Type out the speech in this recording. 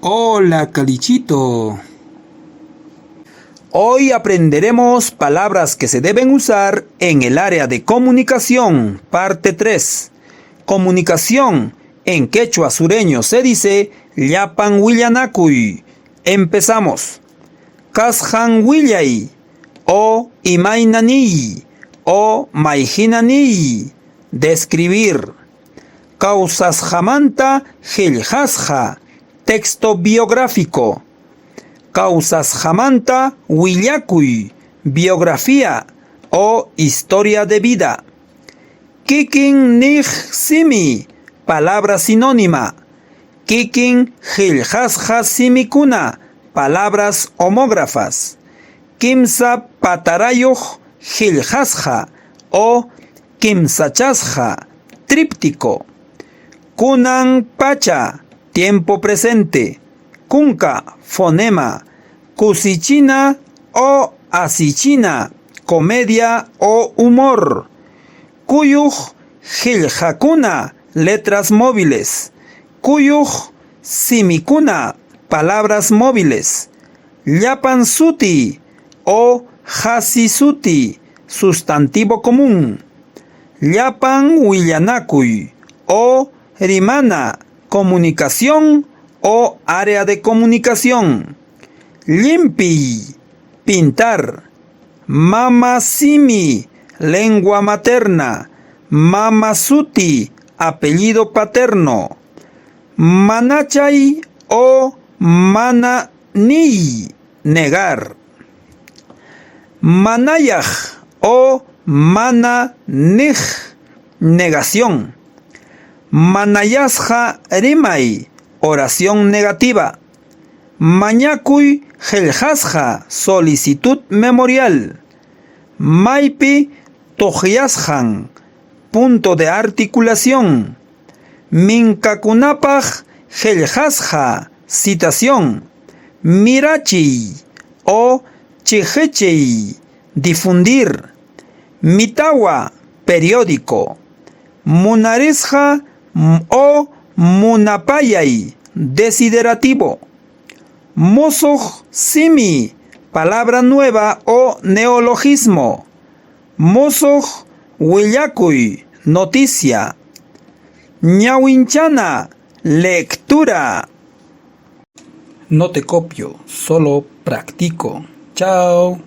Hola, Calichito. Hoy aprenderemos palabras que se deben usar en el área de comunicación, parte 3. Comunicación, en quechua sureño se dice llapan willanakuy. Empezamos. Kasqan willay o imayna niy o mayhina niy. Describir. Kawsasqamanta qillqasqa, texto biográfico. Kawsasqamanta willakuy, biografía o historia de vida. Kikin niq simi, palabra sinónima. Kikin qillqasqa simikuna, palabras homógrafas. Kimsa patarayuq qillqasqa o kimsachasqa, tríptico. Kunan pacha, tiempo presente. Kunka, fonema. Kusichina o asichina, comedia o humor. Kuyuq qillqakuna, letras móviles. Kuyuq simikuna, palabras móviles. Llapan suti o qasi suti, sustantivo común. Llapan willanakuy o rimana, comunicación o área de comunicación. Llimpiy, pintar. Mama simi, lengua materna. Mama suti, apellido paterno. Manachay o mana niy, negar. Manayaq o mana niq, negación. Manayasqa rimay, oración negativa. Mañakuy qillqasqa, solicitud memorial. Maypi tuqyasqan, punto de articulación. Minkakunapaq qillqasqa, citación. Mirachiy o chiqichiy, difundir. Mitawa, periódico. Munarisqa o munapayay, desiderativo. Musuq simi, palabra nueva o neologismo. Musuq willakuy, noticia. Ñawinchana, lectura. No te copio, solo practico. Chao.